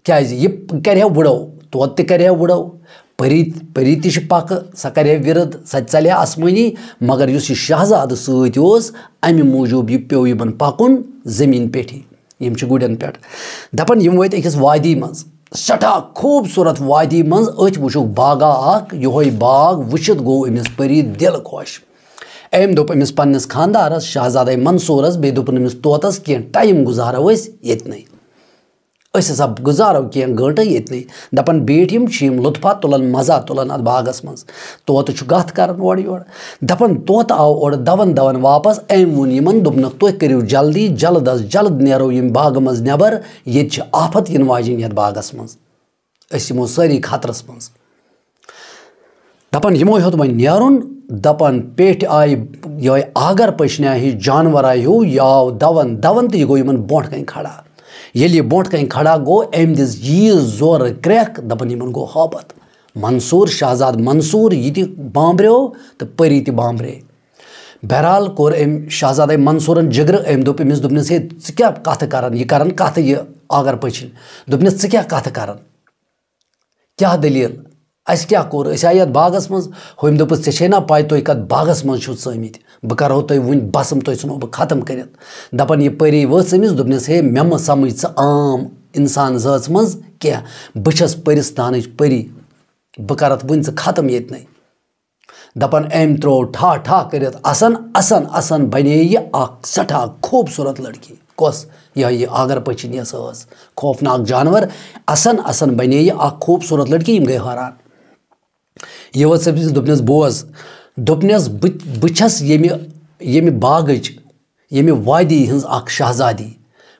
کیٛازِ یہِ کرِ ہا وُڑو، طوطہٕ تہِ کرِ ہا وُڑو، پٔری، پٔری تہِ چھِ پَکہٕ، سۄ کرِ ہا وِرد، سۄ تہِ ژَلہِ ہا آسمٲنی، مگر یُس یہِ شہزادٕ سۭتۍ اوس، اَمہِ موٗجوٗب یہِ پیوٚو یِمن پَکُن زٔمیٖن پٮ۪ٹھٕے۔ یِم چھِ گُرٮ۪ن پٮ۪ٹھ۔ دَپان، یِم وٲتۍ أکِس وادی منٛز، سٮ۪ٹھاہ خوٗبصوٗرت وادی منٛز، أتھۍ وٕچھُکھ باغا اکھ، یِہوٚے باغ وٕچھِتھ گوٚو أمِس پٔری دِل خۄش۔ أمۍ دوٚپ أمِس پننِس خانٛدارس، شہزادے منصوٗرس، بیٚیہِ دوٚپُن أمِس طوطس، کینٛہہ ٹایم گُزارو أسۍ ییٚتنٕے۔ أسۍ ہسا گُزارو کینٛہہ گٲنٛٹہٕ ییٚتنٕے۔ دَپان، بیٖٹھۍ یِم چھِ یِم لُطفا تُلان، مزا تُلان اتھ باغس منٛز۔ طوطہٕ چھُ گتھ کران اورٕ یورٕ۔ دَپان، طوطہٕ آو اورٕ دون دون واپس۔ أمۍ ووٚن یِمن، دوٚپنکھ، تُہۍ کٔرِو جلدی، جلد از جلد نیرو ییٚمہِ باغہٕ منٛز نٮ۪بر۔ ییٚتہِ چھِ آفت یِنہٕ واجِنۍ یتھ باغس منٛز۔ أسۍ یِمو سٲری خطرس منٛز۔ دَپان، یِمو ہیوٚت وۄنۍ نیرُن، دَپان، پیٚٹھۍ آیہِ یِہوٚے آگر پٔچھنہِ ہِش جانور آیہِ ہیوٗ، یہِ آو دَوان، دَوان تہٕ یہِ گوٚو یِمن برونٛٹھ کَنہِ کھڑا۔ ییٚلہِ یہِ برونٛٹھ کَنہِ کھڑا گوٚو، أمۍ دِژ ییٖژ زورٕ کرٛٮ۪کھ، دَپان، یِمن گوٚو ہٲبَتھ۔ منصوٗر، شہزادٕ منصوٗر، یہِ تہِ بامبریو تہٕ پٔری تہِ بامبرے۔ بہرحال کوٚر أمۍ شہزادے منصوٗرن جِگرٕ، أمۍ دوٚپ أمِس، دوٚپنَس، ہے، ژٕ کیٛاہ کَتھٕ کران، یہِ کران کَتھٕ یہِ آگر پٔچھِنۍ؟ دوٚپنَس، ژٕ کیٛاہ کَتھٕ کران؟ کیٛاہ دٔلیٖل؟ اَسہِ کیٛاہ کوٚر؟ أسۍ آیہِ یَتھ باغَس منٛز۔ ہُمۍ دوٚپُس، "ژےٚ چھے نا پَے تُہۍ کَتھ باغَس منٛز چھِو ژٲمٕتۍ؟ بہٕ کَرہو تۄہہِ وٕنۍ بَسَم، تُہۍ ژھٕنو بہٕ ختم کٔرِتھ۔" دَپان یہِ پٔری ؤژھ أمِس، دوٚپنَس، "ہے، مےٚ مہ سَمٕجھ ژٕ عام اِنسان زٲژ منٛز کینٛہہ۔ بہٕ چھَس پٔرِستانٕچ پٔری۔ بہٕ کَرَتھ وٕنۍ ژٕ ختم ییٚتنَے۔" دَپان أمۍ ترٛوو ٹھاہ ٹھاہ کٔرِتھ اَسَن، اَسَن، اَسَن بَنے یہِ اَکھ سٮ۪ٹھاہ خوٗبصوٗرت لٔڑکی۔ کۄس؟ یِہوٚے یہِ آگر پٔچھِنۍ یۄس ٲس۔ خوفناک جانوَر۔ اَسَن، اَسَن بَنے یہِ اَکھ خوٗبصوٗرت لٔڑکی، یِم گٔے حٲران۔ یہِ وٲژ أمِس، دوٚپنَس، "بوز۔" دوٚپنَس، "بہٕ، بہٕ چھَس ییٚمہِ، ییٚمہِ باغٕچ، ییٚمہِ وادی ہٕنٛز اَکھ شاہزادی۔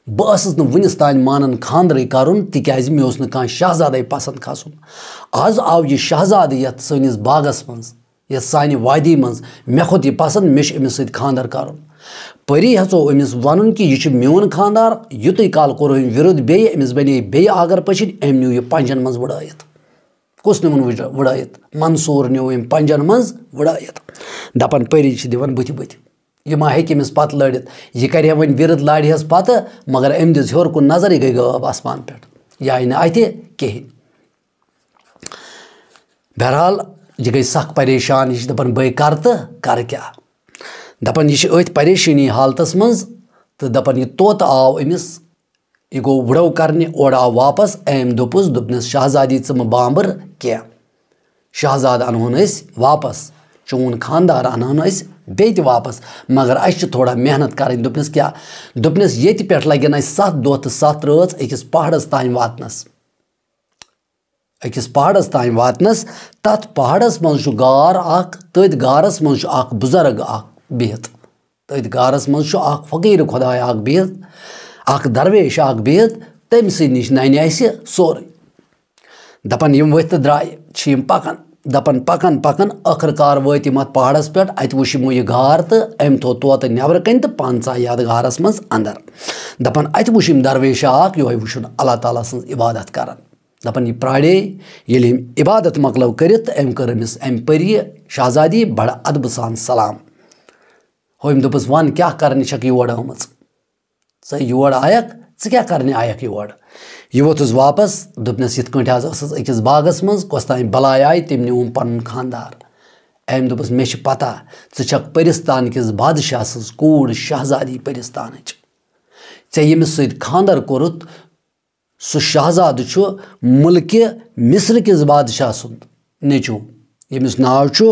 بہٕ ٲسٕس نہٕ وُنِس تانۍ مانان خانٛدرٕے کَرُن، تِکیٛازِ مےٚ اوس نہٕ کانٛہہ شاہزادَے پَسنٛد کھَسُن۔ آز آو یہِ شاہزادٕ یَتھ سٲنِس باغَس منٛز، یَتھ سانہِ وادی منٛز۔ مےٚ کھوٚت یہِ پَسنٛد، مےٚ چھُ أمِس سۭتۍ خانٛدر کَرُن۔" پٔری ہٮ۪ژو أمِس وَنُن کہِ یہِ چھُ میون خانٛدار۔ یُتُے کال کوٚر أمۍ وِرُد بیٚیہِ، أمِس بَنے بیٚیہِ آگر پٔچھِنۍ، أمۍ نیوٗ یہِ پَنٛجَن منٛز وُڑٲیِتھ۔ کُس نیوٗن وُڑ-، وُڑٲیِتھ؟ منصوٗر نیوٗ أمۍ پَنٛجَن منٛز وُڑٲیِتھ۔ دَپان پٔری چھِ دِوان بٕتھِ بٕتھِ۔ یہِ ما ہیٚکہِ أمِس پَتہٕ لٔڑِتھ؟ یہِ کَرِ ہا وۄنۍ وِرد لاڑِ ہَس پَتہٕ، مگر أمۍ دِژ ہیوٚر کُن نظر، یہِ گٔے غٲب آسمان پٮ۪ٹھ۔ یہِ آیہِ نہٕ اَتھِ کِہیٖنۍ۔ بہرحال، یہِ گٔے سَخ پریشان، یہِ چھِ دَپان، "بہٕ کَرٕ تہٕ کَرٕ کیٛاہ؟" دَپان، یہِ چھِ أتھۍ پریشٲنی حالتَس منٛز تہٕ دَپان، یہِ طوطہٕ آو أمِس، یہِ گوٚو وُڑو کَرنہِ، اورٕ آو واپَس۔ أمۍ دوٚپُس، دوٚپنَس، "شاہزادی، ژٕ مہٕ بامبر کینٛہہ۔" شاہزادٕ اَنہون أسۍ واپس، چون خانٛدار اَنہون أسۍ بیٚیہِ تہِ واپس، مگر اَسہِ چھِ تھوڑا محنت کَرٕنۍ۔ دوٚپنَس، "کیٛاہ؟" دوٚپنَس، "ییٚتہِ پٮ۪ٹھ لَگن اَسہِ ستھ دۄہ تہٕ ستھ رٲژ أکِس پہاڑَس تام واتنَس۔ أکِس پہاڑَس تام واتنَس، تَتھ پہاڑَس منٛز چھُ غار اَکھ، تٔتھۍ غارَس منٛز چھُ اَکھ بُزرگ اَکھ بِہِتھ۔" تٔتھۍ غارس منٛز چھُ اکھ فقیٖر خۄداے اکھ بِہِتھ، اکھ درویش اکھ بِہِتھ، تٔمۍ سٕے نِش ننہِ اَسہِ سورُے۔ دَپان یِم ؤتھۍ تہٕ درٛاے، چھِ یِم پکان، دَپان پکان پکان ٲخٕر کار وٲتۍ یِم اَتھ پہاڑس پٮ۪ٹھ۔ اَتہِ وُچھ یِمو یہِ غار تہٕ أمۍ تھوٚو طوطہٕ نٮ۪برٕ کَنہِ تہٕ پانہٕ ژاے یَتھ غارس منٛز اندر۔ دَپان اَتہِ وُچھ یِم درویشا اکھ، یِہوٚے وُچھُن اللہ تعالیٰ سٕنٛز عبادت کران۔ دَپان یہِ پرٛاڑے، ییٚلہِ أمۍ عبادت مۄکلٲو کٔرِتھ تہٕ أمۍ کٔر أمِس اَمہِ پٔریہِ شاہزادی بڑٕ ادبہٕ سان سلام۔ ہُمۍ دوٚپُس، "وَن، کیٛاہ کرنہِ چھَکھ یور آمٕژ؟ ژٕ یور آیَکھ، ژٕ کیٛاہ کرنہِ آیَکھ یور؟" یہِ ووٚتھُس واپس، دوٚپنَس، "یِتھ کٲٹھۍ حظ ٲسٕس أکِس باغَس منٛز، کۄس تام بَلاے آیہِ، تٔمۍ نیوٗم پَنُن خانٛدار۔" أمۍ دوٚپُس، "مےٚ چھِ پَتہ، ژٕ چھَکھ پٔرِستان کِس بادشاہ سٕنٛز کوٗر، شاہزادی پٔرِستانٕچ۔ ژےٚ ییٚمِس سۭتۍ خانٛدر کوٚرُتھ، سُہ شاہزادٕ چھُ مُلکہِ مصر کِس بادشاہ سُنٛد نیٚچوٗ، ییٚمِس ناو چھُ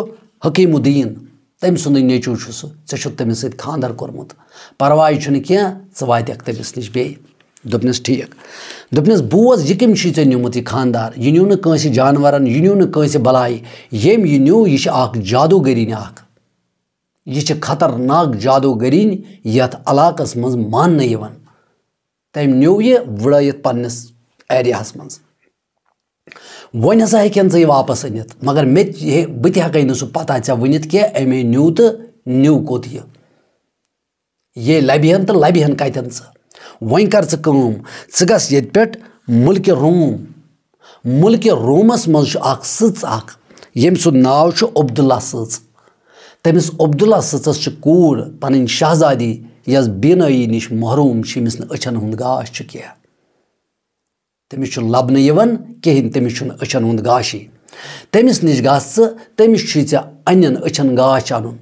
حکیٖم الدیٖن، تٔمۍ سُنٛدٕے نیٚچوٗ چھُ سُہ، ژےٚ چھُتھ تٔمِس سۭتۍ خانٛدر کوٚرمُت، پرواے چھُنہٕ کینٛہہ، ژٕ واتکھ تٔمِس نِش بیٚیہِ۔" دوٚپنَس، "ٹھیٖک۔" دوٚپنَس، "بوز، یہِ کٔمۍ چھُے ژےٚ نیوٗمُت یہِ خانٛدار؟ یہِ نیوٗ نہٕ کٲنٛسہِ جانوَرَن، یہِ نیوٗ نہٕ کٲنٛسہِ بَلایہِ، ییٚمۍ یہِ نیوٗ، یہِ چھِ اَکھ جادوٗگٔرِنۍ اَکھ، یہِ چھِ خطرناک جادوٗگٔرِنۍ یَتھ علاقَس منٛز ماننہٕ یِوان۔" تٔمۍ نیوٗ یہِ وُڑٲیِتھ پننِس ایریاہَس منٛز۔ وۄنۍ ہسا ہیٚکن ژٕ یہِ واپس أنِتھ، مگر مےٚ تہِ ہے، بہٕ تہِ ہٮ۪کَے نہٕ سُہ پتہ ژےٚ ؤنِتھ کینٛہہ، أمۍ ہے نیوٗ تہٕ نیوٗ کوٚت یہِ۔ یے لَبہِ ہن تہٕ لَبہِ ہن کَتٮ۪ن ژٕ؟ وۄنۍ کر ژٕ کٲم، ژٕ گژھ ییٚتہِ پٮ۪ٹھ مُلکہِ روم۔ مُلکہِ رومَس منٛز چھُ اکھ سٕژ اکھ، ییٚمۍ سُنٛد ناو چھُ عبداللہ سٕژ۔ تٔمِس عبداللہ سٕژَس چھِ کوٗر پنٕنۍ شہزادی، یۄس بینٲیی نِش محروم چھِ، ییٚمِس نہٕ أچھن ہُنٛد گاش چھُ کینٛہہ۔ تٔمِس چھُ لَبنہٕ یِوان کِہیٖنۍ، تٔمِس چھُنہٕ أچھَن ہُنٛد گاشٕے۔ تٔمِس نِش گژھ ژٕ، تٔمِس چھُے ژےٚ اَنٮ۪ن أچھَن گاش اَنُن۔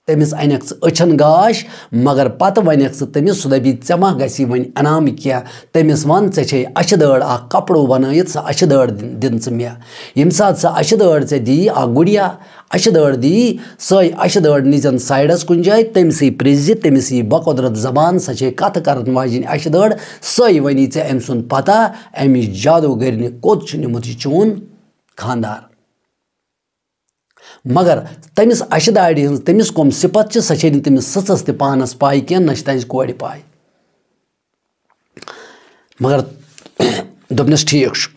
تٔمِس اَنٮ۪کھ ژٕ أچھَن گاش، مگر پَتہٕ وَنٮ۪کھ ژٕ تٔمِس، سُہ دَپی، "ژےٚ ما گژھی وۄنۍ انعام کینٛہہ؟" تٔمِس وَن، "ژےٚ چھے اَچھِ دٲڑ اَکھ کَپرو بَنٲیِتھ، سۄ اَچھِ دٲڑ دِ-، دِن ژٕ مےٚ۔" ییٚمہِ ساتہٕ سۄ اَچھِ دٲڑ ژےٚ دِیی، اَکھ گُڑیا اَچھِ دٲڑ دِیی، سۄے اَچھِ دٲڑ نیٖزٮ۪ن سایڈَس کُنہِ جایہِ، تٔمِسٕے پرٛژھزِ، تٔمِس یی بقدرت زبان، سۄ چھے کَتھٕ کَرَن واجیٚنۍ اَچھِ دٲڑ، سۄے وَنی ژےٚ أمۍ سُنٛد پَتہ، اَمِچ جادوٗگٔرنہِ کوٚت چھُ نیوٗمُت یہِ چون خانٛدار۔ مگر تٔمِس اَچھِ داڑِ ہٕنٛز تٔمِس کۄم صفت چھِ، سۄ چھے نہٕ تٔمِس سٕژَس تہِ پانَس پَے کینٛہہ، نہ چھِ تَس کورِ پَے۔ مگر دوٚپنَس، "ٹھیٖک چھُ۔"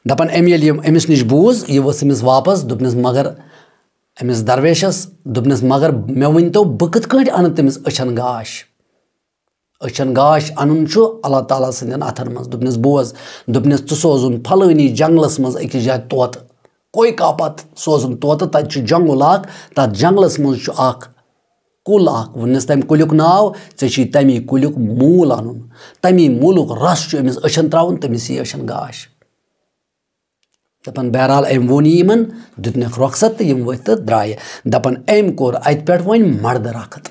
دَپان، أمۍ ییٚلہِ یِم أمِس نِش بوٗز، یہِ ؤژھ أمِس واپَس، دوٚپنَس، مگر أمِس درویشَس، دوٚپنَس، "مگر مےٚ ؤنۍ تو، بہٕ کِتھ کٲٹھۍ اَنہٕ تٔمِس أچھَن گاش؟" أچھَن گاش اَنُن چھُ اللہ تعالیٰ سٕنٛدٮ۪ن اَتھَن منٛز۔ دوٚپنَس، "بوز"، دوٚپنَس، "ژٕ سوزُن پھلٲنی جنٛگلَس منٛز أکِس جایہِ طوطہٕ، کویکاپَت سوزُن طوطہٕ، تَتہِ چھُ جنٛگُل اَکھ، تَتھ جنٛگلَس منٛز چھُ اَکھ کُل اَکھ"، ووٚننَس تَمہِ کُلیُک ناو، "ژےٚ چھُے تَمی کُلیُک موٗل اَنُن، تَمی موٗلُک رَس چھُ أمِس أچھَن ترٛاوُن، تٔمِس یی أچھَن گاش۔" دَپان، بہرحال، أمۍ ووٚن یہِ یِمن، دیُتنَکھ رۄخصت تہٕ یِم ؤتھۍ تہٕ درٛایہِ۔ دَپان، أمۍ کوٚر اَتہِ پٮ۪ٹھ وۄنۍ مَردٕ رَخت۔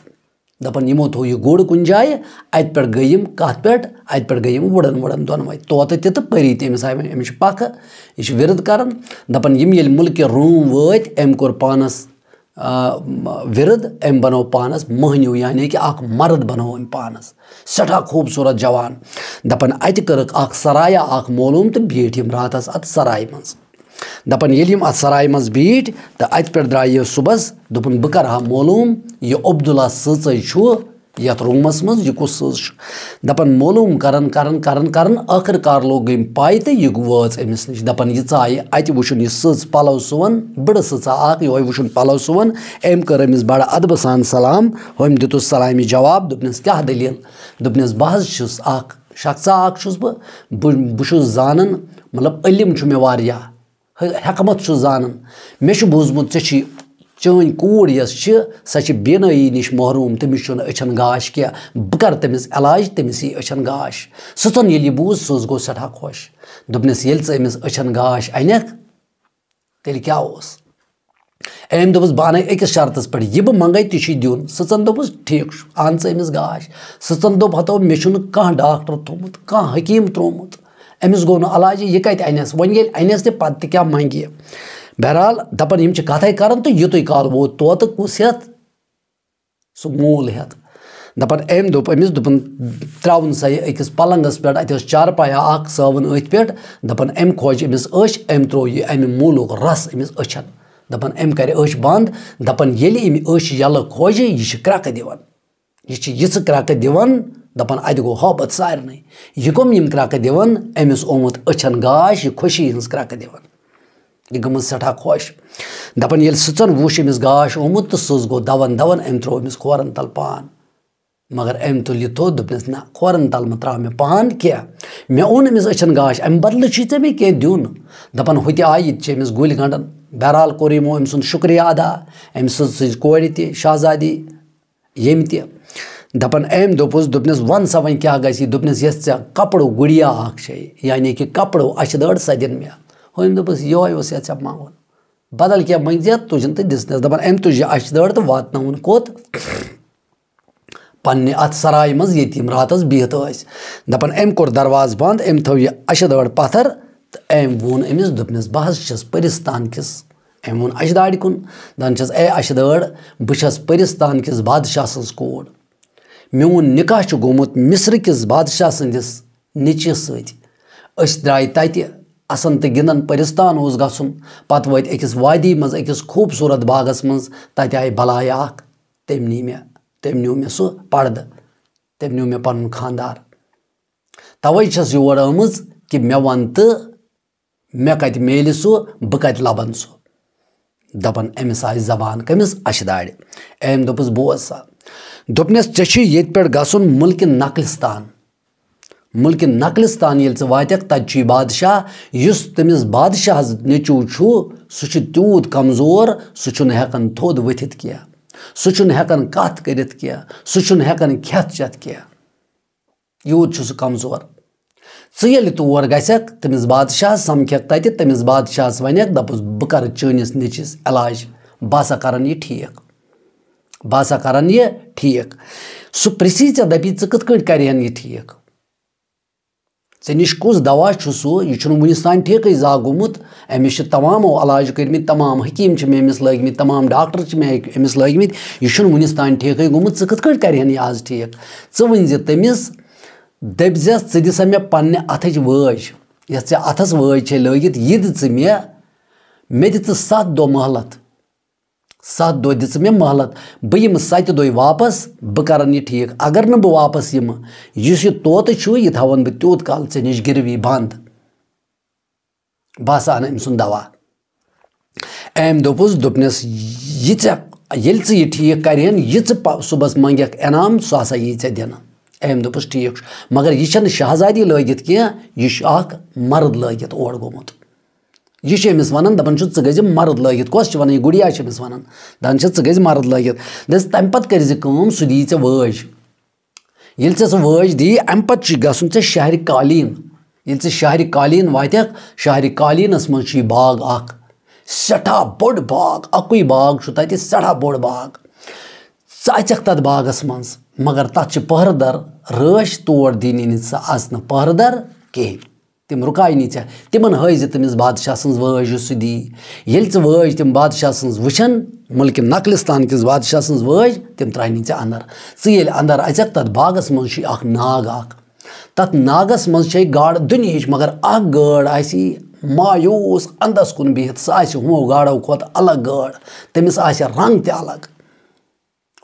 دَپان، یِمو تھوٚو یہِ گُر کُنہِ جایہِ، اَتہِ پٮ۪ٹھ گٔے یِم کَتھ پٮ۪ٹھ؟ اَتہِ پٮ۪ٹھ گٔے یِم وُڑن وُڑن دۄنوَے، طوطہٕ تہِ تہٕ پٔری تہِ۔ أمِس آیہِ وۄنۍ، أمِس چھِ پَکھٕ، یہِ چھِ وِرد کَران۔ دَپان، یِم ییٚلہِ مُلکہِ روٗم وٲتۍ، أمۍ کوٚر پانَس، آ، وِرد، أمۍ بَنوو پانَس مٔہنیوٗ، یعنی کہِ اَکھ مَرٕد بَنوو أمۍ پانَس۔ سٮ۪ٹھاہ خوٗبصوٗرت جوان۔ دَپان، اَتہِ کٔرٕکھ اَکھ سَرایا اَکھ معلوٗم تہٕ بیٖٹھۍ یِم راتَس اَتھ سَرایہِ منٛز۔ دَپان، ییٚلہِ یِم اَتھ سَرایہِ منٛز بیٖٹھۍ تہٕ اَتہِ پٮ۪ٹھ درٛایہِ یہِ صُبحَس، دوٚپُن، بہٕ کَرٕ ہا معلوٗم، یہِ عبداللہ سٕژَے چھُ یَتھ روٗمَس منٛز، یہِ کُس سٕژ چھُ؟ دَپان، معلوٗم کَران، کَران، کَران، کَران، ٲخٕر کار لوٚگ أمۍ پَے تہٕ یہِ وٲژ أمِس نِش۔ دَپان، یہِ ژایہِ اَتہِ وٕچھُن یہِ سٕژ پَلَو سُوان، بٕڑٕ سٕژا اَکھ، یِہوٚے وٕچھُن پَلَو سُوان۔ أمۍ کٔر أمِس بَڑٕ اَدبہٕ سان سلام، ہُمۍ دیُتُس سلامہِ جواب، دوٚپنَس، کیٛاہ دٔلیٖل؟ دوٚپنَس، بہٕ حظ چھُس اَکھ شخصا اَکھ چھُس بہٕ، بہٕ، بہٕ چھُس زانان، مطلب، علم چھُ مےٚ واریاہ، حِ-، حکمت چھُس زانان۔ مےٚ چھُ بوٗزمُت، ژےٚ چھُے، چٲنۍ کوٗر یۄس چھِ، سۄ چھِ بینٲیی نِش محروٗم، تٔمِس چھُنہٕ أچھَن گاش کینٛہہ۔ بہٕ کَرٕ تٔمِس علاج، تٔمِس یی أچھَن گاش۔ سٕژَن ییٚلہِ یہِ بوٗز، سٕژ گوٚو سٮ۪ٹھاہ خۄش۔ دوٚپنَس، ییٚلہِ ژٕ أمِس أچھَن گاش اَنَکھ، تیٚلہِ کیٛاہ اوس؟ أمۍ دوٚپُس، بہٕ اَنَے أکِس شرطَس پٮ۪ٹھ، یہِ بہٕ منٛگَے، تہِ چھُے دیُن۔ سٕژَن دوٚپُس، ٹھیٖک چھُ، اَن ژٕ أمِس گاش۔ سٕژَن دوٚپ، ہَتو، مےٚ چھُنہٕ کانٛہہ ڈاکٹر تھوٚمُت، کانٛہہ حکیٖم ترٛوومُت۔ أمِس گوٚو نہٕ علاجی، یہِ کَتہِ اَنٮ۪س؟ وۄنۍ ییٚلہِ اَنٮ۪س تہِ، پَتہٕ تہِ کیٛاہ منٛگہِ یہِ؟ بہرحال، دَپان، یِم چھِ کَتھَے کَران تہٕ یُتُے کال ووت طوطہٕ کُس ہٮ۪تھ؟ سُہ موٗل ہٮ۪تھ۔ دَپان، أمۍ دوٚپ أمِس، دوٚپُن، ترٛاوُن سا یہِ أکِس پَلنٛگَس پٮ۪ٹھ، اَتہِ ٲس چارپایا اَکھ سٲوٕن أتھۍ پٮ۪ٹھ۔ دَپان، أمۍ کھوج أمِس أچھ، أمۍ ترٛوو یہِ اَمہِ موٗلُک رَس أمِس أچھَن۔ دَپان، أمۍ کَرِ أچھ بنٛد۔ دَپان، ییٚلہِ أمۍ أچھ یَلہٕ کھوجہِ، یہِ چھِ کرٛٮ۪کہٕ دِوان۔ یہِ چھِ یِژھٕ کرٛٮ۪کہٕ دِوان، دَپان، اَتہِ گوٚو ہۄبَت سارنٕے۔ یہِ کَم یِم کرٛٮ۪کہٕ دِوان؟ أمِس آمُت أچھَن گاش، یہِ خوشی ہٕنٛز کرٛٮ۪کہٕ دِوان۔ یہِ گٔمٕژ سٮ۪ٹھاہ خۄش۔ دَپان، ییٚلہِ سٕژَن وُچھ أمِس گاش آمُت تہٕ سٕژ گوٚو دَوَن دَوَن، أمۍ ترٛوو أمِس کھورَن تَل پان۔ مگر أمۍ تُل یہِ تھوٚد، دوٚپنَس، نہ، کھورَن تَل مہٕ ترٛاو مےٚ پان کینٛہہ۔ مےٚ اوٚن أمِس أچھَن گاش، اَمہِ بدلہٕ چھُے ژےٚ مےٚ کینٛہہ دیُن۔ دَپان، ہُتہِ آیہِ، یہِ تہِ چھِ أمِس گُلۍ گَنٛڈان۔ بہرحال کوٚر یِمو أمۍ سُنٛد شُکریہ ادا، أمۍ سٕنٛز سٕنٛزِ کورِ تہِ، شہزادی، ییٚمہِ تہِ۔ دَپان، أمۍ دوٚپُس، دوٚپنَس، وَن سا وۄنۍ کیٛاہ گژھِ؟ دوٚپنَس، یۄس ژےٚ کَپرو گُڑیا اَکھ چھے، یعنی کہِ کَپرو اَچھِ دٲر، سۄ دِن مےٚ۔ ہُمۍ دوٚپُس، یِہوٚے اوس یَتھ ژےٚ منٛگُن۔ بدل کینٛہہ مٔنٛگۍ زِ، تُجِن تہٕ دِژنَس۔ دَپان، أمۍ تُج یہِ اَچھِ دٲر تہٕ واتنٲوٕن کوٚت؟ پنٛنہِ اَتھ سرایہِ منٛز ییٚتہِ یِم راتَس بِہِتھ ٲسۍ۔ دَپان، أمۍ کوٚر دروازٕ بنٛد، أمۍ تھٲو یہِ اَچھِ دٲر پَتھر تہٕ أمۍ ووٚن أمِس، دوٚپنَس، بہٕ حظ چھَس پٔرِستان کِس۔ أمۍ ووٚن اَچھِ دارِ کُن، دَپان چھَس، اے اَچھِ دٲر، بہٕ چھَس پٔرِستان کِس بادشاہ سٕنٛز کوٗر۔ میون نِکاح چھُ گوٚمُت مِصرٕ کِس بادشاہ سٕنٛدِس نیٚچوِس سۭتۍ۔ أسۍ درٛاے تَتہِ اَسَن تہٕ گِنٛدان، پٔرِستان اوس گژھُن۔ پَتہٕ وٲتۍ أکِس وادی منٛز، أکِس خوٗبصوٗرت باغَس منٛز۔ تَتہِ آیہِ بَلاے اَکھ، تٔمۍ نی مےٚ، تٔمۍ نیوٗ مےٚ سُہ پَردٕ، تٔمۍ نیوٗ مےٚ پَنُن خانٛدار۔ تَوَے چھَس یور آمٕژ کہِ مےٚ وَن تہٕ مےٚ کَتہِ میلہِ سُہ، بہٕ کَتہِ لَبَن سُہ۔ دَپان، أمِس آیہِ زبان کٔمِس؟ اَچھِ دارِ۔ أمۍ دوٚپُس، بوز سا۔ دوٚپنَس، ژےٚ چھُے ییٚتہِ پٮ۪ٹھ گژھُن مُلکہِ نقلِستان۔ مُلکہِ نقلِستان ییٚلہِ ژٕ واتَکھ، تَتہِ چھُے بادشاہ، یُس تٔمِس بادشاہَس نیٚچوٗ چھُ، سُہ چھُ تیوٗت کمزور، سُہ چھُنہٕ ہٮ۪کان تھوٚد ؤتھِتھ کینٛہہ، سُہ چھُنہٕ ہٮ۪کان کَتھ کٔرِتھ کینٛہہ، سُہ چھُنہٕ ہٮ۪کان کھٮ۪تھ چٮ۪تھ کینٛہہ۔ یوٗت چھُ سُہ کمزور۔ ژٕ ییٚلہِ تور گژھکھ، تٔمِس بادشاہس سمکھکھ تتہِ، تٔمِس بادشاہس ونکھ، دپُس، بہٕ کرٕ چٲنِس نیٚچوِس علاج، بہٕ ہسا کرن یہِ ٹھیٖک، بہٕ ہسا کرن یہِ ٹھیٖک۔ سُہ پرژھی ژےٚ، دپی، ژٕ کِتھ کٲٹھۍ کرِہن یہِ ٹھیٖک؟ ژےٚ نِش کُس دوا چھُ سُہ؟ یہِ چھُنہٕ وُنِس تام ٹھیٖکٕے زانٛہہ گوٚمُت۔ أمِس چھِ تمامو علاج کٔرمٕتۍ، تمام حکیٖم چھِ مےٚ أمِس لٲگمٕتۍ، تمام ڈاکٹر چھِ مےٚ أمِس لٲگمٕتۍ۔ یہِ چھُنہٕ وُنِس تام ٹھیٖکٕے گوٚمُت، ژٕ کِتھ کٲٹھۍ کرِہن یہِ آز ٹھیٖک؟ ژٕ ؤنۍ زِ تٔمِس، دٔپۍ زٮ۪س، ژٕ دِ سا مےٚ پننہِ اَتھٕچ وٲج، یۄس ژےٚ اَتھَس وٲج چھے لٲگِتھ، یہِ دِ ژٕ مےٚ، مےٚ دِ ژٕ ستھ دۄہ مۄہلت۔ ستھ دۄہ دِ ژٕ مےٚ مۄہلت، بہٕ یِمہٕ ستہِ دۄہہِ واپس، بہٕ کرن یہِ ٹھیٖک۔ اگر نہٕ بہٕ واپس یِمہٕ، یُس یہِ طوطہٕ چھُ، یہِ تھاوَن بہٕ تیوٗت کال ژےٚ نِش گِروی بنٛد۔ بہٕ ہسا اَنہٕ أمۍ سُنٛد دوا۔ أمۍ دوٚپُس، دوٚپنَس، یہِ ژےٚ، ییٚلہِ ژٕ یہِ ٹھیٖک کَرِہَن، یہِ ژٕ پَ-، صُبحَس منٛگَکھ انعام، سُہ ہسا یی ژےٚ دِنہٕ۔ أمۍ دوٚپُس، ٹھیٖک چھُ، مگر یہِ چھَنہٕ شہزادی لٲگِتھ کینٛہہ، یہِ چھُ اَکھ مرد لٲگِتھ اور گوٚمُت۔ یہِ چھُ أمِس وَنان، دَپان چھُ، ژٕ گٔژھ زِ مرد لٲگِتھ۔ کۄس چھِ وَنان؟ یہِ گُڑیا چھِ أمِس وَنان، دَپان چھِ، ژٕ گٔژھ زِ مرد لٲگِتھ۔ دَپٮ۪س، تَمہِ پَتہٕ کٔرۍ زِ کٲم، سُہ دِیی ژےٚ وٲج۔ ییٚلہِ ژےٚ سُہ وٲج دِیی، اَمہِ پَتہٕ چھُے گژھُن ژےٚ شہرِ قالین۔ ییٚلہِ ژٕ شہرِ قالین واتکھ، شہرِ قالینس منٛز چھُ یہِ باغ اکھ، سٮ۪ٹھاہ بوٚڑ باغ، اکُے باغ چھُ تتہِ، سٮ۪ٹھاہ بوٚڑ باغ۔ ژٕ اژکھ تتھ باغس منٛز، مگر تتھ چھِ پہرٕ در رٲچھ، تور دِنی نہٕ ژٕ اژنہٕ پہرٕ در کِہیٖنۍ۔ تِم رُکاے نہٕ ژےٚ، تِمن ہٲوزِ تٔمِس بادشاہ سٕنٛز وٲج یُس سُہ دی۔ ییٚلہِ ژٕ وٲج تِم بادشاہ سٕنٛز وٕچھن، مُلکہِ نقلستان کِس بادشاہ سٕنٛز وٲج، تِم ترٛاونی ژےٚ اندر۔ ژٕ ییٚلہِ اندر اژکھ، تتھ باغس منٛز چھُ اکھ ناگ اکھ۔ تتھ ناگس منٛز چھے گاڈٕ دُنیہٕچ، مگر اکھ گٲڈ آسہِ مایوٗس اندس کُن بِہِتھ، سۄ آسہِ ہُمو گاڈو کھۄتہٕ الگ گٲڈ، تٔمِس آسہِ رنگ تہِ الگ۔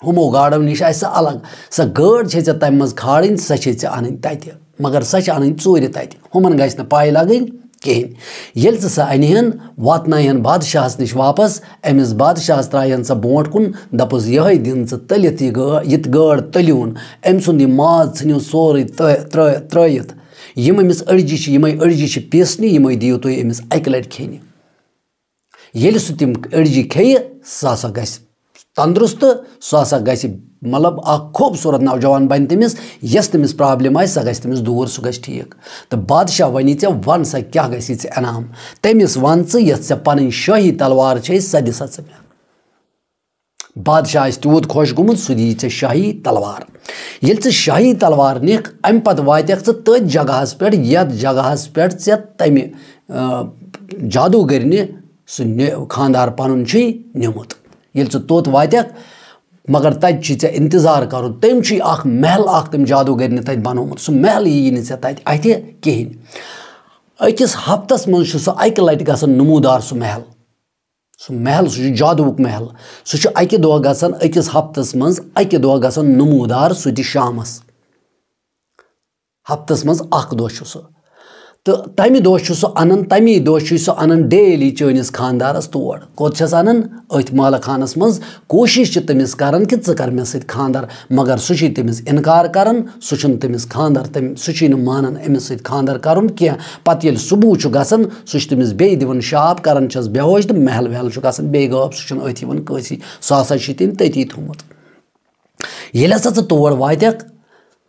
ہُمو گاڈو نِش آسہِ سۄ الگ۔ سۄ گٲڈ چھے ژےٚ تَمہِ منٛز کھالٕنۍ، سۄ چھے ژےٚ اَنٕنۍ تَتہِ۔ مگر سۄ چھِ اَنٕنۍ ژوٗرِ تَتہِ۔ ہُمَن گژھِ نہٕ پَے لَگٕنۍ کِہیٖنۍ۔ ییٚلہِ ژٕ سۄ اَنِہَن، واتناوِہَن بادشاہَس نِش واپَس، أمِس بادشاہَس ترٛایَن سۄ برونٛٹھ کُن، دَپُس، "یِہوٚے دِن ژٕ تٔلِتھ یہِ گٲ-، یہِ تہِ گٲڈ تٔلیوٗن۔ أمۍ سُنٛد یہِ ماز ژھٕنِو سورُے تہٕ ترٛٲ-، ترٛٲیِتھ۔ یِم أمِس أڑجہِ چھِ، یِمَے أڑجہِ چھِ پیٖسنہِ، یِمَے دِیِو تُہۍ أمِس اَکہِ لَٹہِ کھیٚنہِ۔" ییٚلہِ سُہ تِم أڑجہِ کھیٚیہِ، سُہ ہسا گژھِ تندرست، سُہ ہسا گژھِ، مطلب، اکھ خوٗبصوٗرت نوجوان بنہِ تٔمِس، یۄس تٔمِس problem آسہِ، سۄ گژھِ تٔمِس دوٗر، سُہ گژھِ ٹھیٖک۔ تہٕ بادشاہ ونہِ ژےٚ، "وَن سا، کیٛاہ گژھِ ژےٚ انعام؟" تٔمِس وَن ژٕ، یۄس ژےٚ پنٕنۍ شٲہی تلوار چھے، سۄ دِ سا ژٕ مےٚ۔ بادشاہ آسہِ تیوٗت خۄش گوٚمُت، سُہ دِیہِ ژےٚ شاہی تلوار۔ ییٚلہِ ژٕ شاہی تلوار نِکھ، اَمہِ پتہٕ واتکھ ژٕ تٔتھۍ جگہس پٮ۪ٹھ، یَتھ جگہس پٮ۪ٹھ ژےٚ تَمہِ، آ، جادوگرنہِ سُہ نہِ-، خانٛدار پنُن چھُے نیوٗمُت۔ ییٚلہِ ژٕ توٚت واتکھ، مگر تَتہِ چھُے ژےٚ انتظار کرُن۔ تٔمۍ چھُے اکھ محل اکھ تٔمۍ جادوگرنہِ تَتہِ بنوومُت۔ سُہ محل یِیہِ نہٕ ژےٚ تَتہِ اَتھِ کِہیٖنۍ۔ أکِس ہفتس منٛز چھُ سُہ اَکہِ لٹہِ گژھان نموٗدار سُہ محل۔ سُہ محل، سُہ چھُ جادوُک محل۔ سُہ چھُ اَکہِ دۄہ گژھان، أکِس ہفتس منٛز اَکہِ دۄہ گژھان نموٗدار، سُہ تہِ شامس۔ ہفتس منٛز اکھ دۄہ چھُ سُہ۔ تہٕ تَمہِ دۄہ چھُ سُہ اَنان، تَمی دۄہ چھُ سُہ اَنان daily چٲنِس خانٛدارس تور۔ کوٚت چھَس اَنان؟ أتھۍ محلہٕ خانس منٛز۔ کوٗشِش چھِ تٔمِس کران کہِ ژٕ کر مےٚ سۭتۍ خانٛدر، مگر سُہ چھُے تٔمِس اِنکار کران، سُہ چھُنہٕ تٔمِس خانٛدر، تٔمۍ، سُہ چھُے نہٕ مانان أمِس سۭتۍ خانٛدر کرُن کینٛہہ۔ پتہٕ ییٚلہِ صُبحُک چھُ گژھان، سُہ چھُ تٔمِس بیٚیہِ دِوان شاپ، کران چھَس بے ہوش تہٕ محل وحل چھُ گژھان بیٚیہِ غٲب، سُہ چھُنہٕ أتھۍ یِوان کٲنٛسی، سُہ ہسا چھُے تٔمۍ تٔتی تھوٚمُت۔ ییٚلہِ ہسا ژٕ تور واتکھ،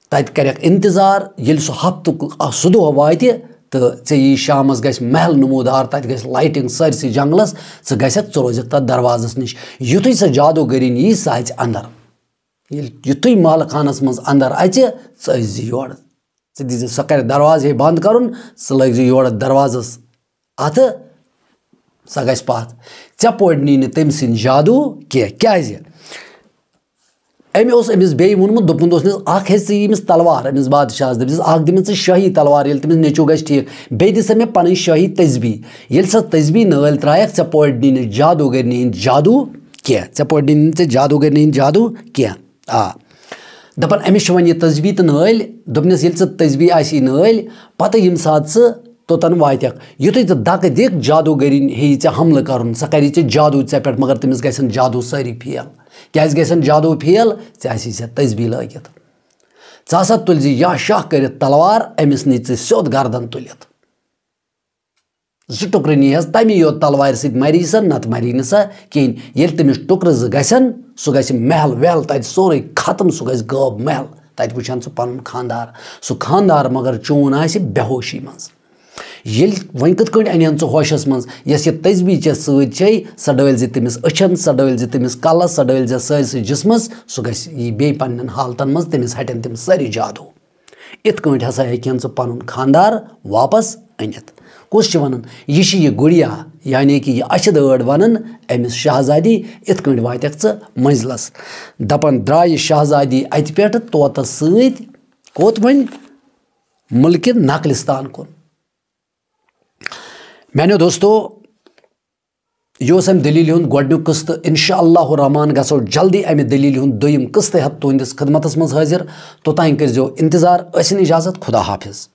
تَتہِ کَرٮ۪کھ اِنتظار، ییٚلہِ سُہ ہفتُک اَ-، سُہ دۄہ واتہِ تہٕ ژےٚ یی شامَس گژھِ محل نموٗدار، تَتہِ گژھِ lighting سٲرسٕے جنٛگلَس، ژٕ گژھکھ، ژٕ روزکھ تَتھ دروازَس نِش۔ یُتھُے سۄ جادوگٔرِنۍ یی، سۄ اَژِ اَندَر۔ ییٚلہِ، یُتھُے محلہٕ خانَس منٛز اَندَر اَژِ، ژٕ أژۍ زِ یورٕ۔ ژٕ دِزِ، سۄ کَرِ دروازٕ ہے بنٛد کَرُن، ژٕ لٲگۍ زِ یورٕ دروازَس اَتھٕ، سۄ گژھِ پَتھ۔ ژےٚ پورِ نی نہٕ تٔمۍ سٕنٛدۍ جادوٗ کینٛہہ۔ کیٛازِ؟ أمۍ اوس أمِس بیٚیہِ ووٚنمُت، دوٚپمُت اوس نہٕ، اَکھ ہے ژٕ ییٚمِس تلوار، أمِس بادشاہَس دٔپزِس، اَکھ دِ مےٚ ژٕ شٲہی تلوار، ییٚلہِ تٔمِس نیٚچوٗ گژھِ ٹھیٖک، بیٚیہِ دِ سا مےٚ پَنٕنۍ شٲہی تسبیٖح۔ ییٚلہِ سۄ تسبیٖح نٲلۍ ترٛایَکھ، ژےٚ پورِ نی نہٕ جادوٗگٔرنہِ ہِنٛدۍ جادوٗ کینٛہہ، ژےٚ پورِ نی نہٕ ژےٚ جادوٗگٔرنہِ ہِنٛدۍ جادوٗ کینٛہہ۔ آ۔ دَپان، أمِس چھِ وۄنۍ یہِ تسبیٖح تہٕ نٲلۍ۔ دوٚپنَس، ییٚلہِ ژٕ تسبیٖح آسی نٲلۍ، پَتہٕ ییٚمہِ ساتہٕ ژٕ توٚتَن واتَکھ، یُتھُے ژٕ دَکہٕ دِکھ، جادوٗگٔرِنۍ ہیٚیہِ ژےٚ حملہٕ کَرُن، سۄ کَری ژےٚ جادوٗ ژےٚ پٮ۪ٹھ، مگر تٔمِس گژھن جادوٗ سٲری فیل۔ کیٛازِ گژھن جادوٗ فیل؟ ژےٚ آسی ژےٚ تسبیٖح لٲگِتھ۔ ژٕ ہسا تُلۍ زِ یا شاہ کٔرِتھ تلوار، أمِس نی ژٕ سیوٚد گردن تُلِتھ۔ زٕ ٹُکرٕ نِیَس، تَمی یوت تلوارِ سۭتۍ مَری سا، نَتہٕ مَری نہٕ سا کِہیٖنۍ۔ ییٚلہِ تٔمِس ٹُکرٕ زٕ گژھن، سُہ گژھِ محل وحل تَتہِ سورُے ختم، سُہ گژھِ غٲب محل۔ تَتہِ وٕچھَن ژٕ پَنُن خانٛدار۔ سُہ خانٛدار مگر چون آسہِ بے ہوشی منٛز۔ ییٚلہِ وۄنۍ کِتھ کٲٹھۍ اَنہَن ژٕ ہوشَس منٛز؟ یۄس یہِ تسبیٖح ژےٚ سۭتۍ چھے، سۄ ڈٲلۍ زِ تٔمِس أچھَن، سۄ ڈٲلۍ زِ تٔمِس کَلَس، سۄ ڈٲلۍ زِ سٲرسٕے جِسمَس، سُہ گژھِ یی بیٚیہِ پنٛنٮ۪ن حالتَن منٛز، تٔمِس ہَٹن تِم سٲری جادوٗ۔ اِتھ کٲٹھۍ ہسا ہیٚکہِ ہن ژٕ پنُن خانٛدار واپس أنِتھ۔ کُس چھُ ونان؟ یہِ چھِ یہِ گُڑیا، یعنی کہِ یہِ اچھِ دٲڑ ونان أمِس شہزادی، اِتھ کٲٹھۍ واتکھ ژٕ منزلس۔ دپان، درٛایہِ شہزادی اتہِ پٮ۪ٹھ طوطس سۭتۍ۔ کوٚت وۄنۍ؟ مُلکہِ نقلستان کُن۔ میانیو دوستو، یہِ اوس اَمہِ دٔلیٖلہِ ہُنٛد گۄڈٕنیُک قٕسطہٕ۔ اِنشاء اللہ الرحمن گژھو جلدی اَمہِ دٔلیٖلہِ ہُنٛد دوٚیِم قٕسطہٕ ہٮ۪تھ تُہٕنٛدِس خدمتس منٛز حٲضِر۔ توٚتام کٔرۍزیو اِنتظار۔ ٲسِن اِجازت۔ خدا حافظ۔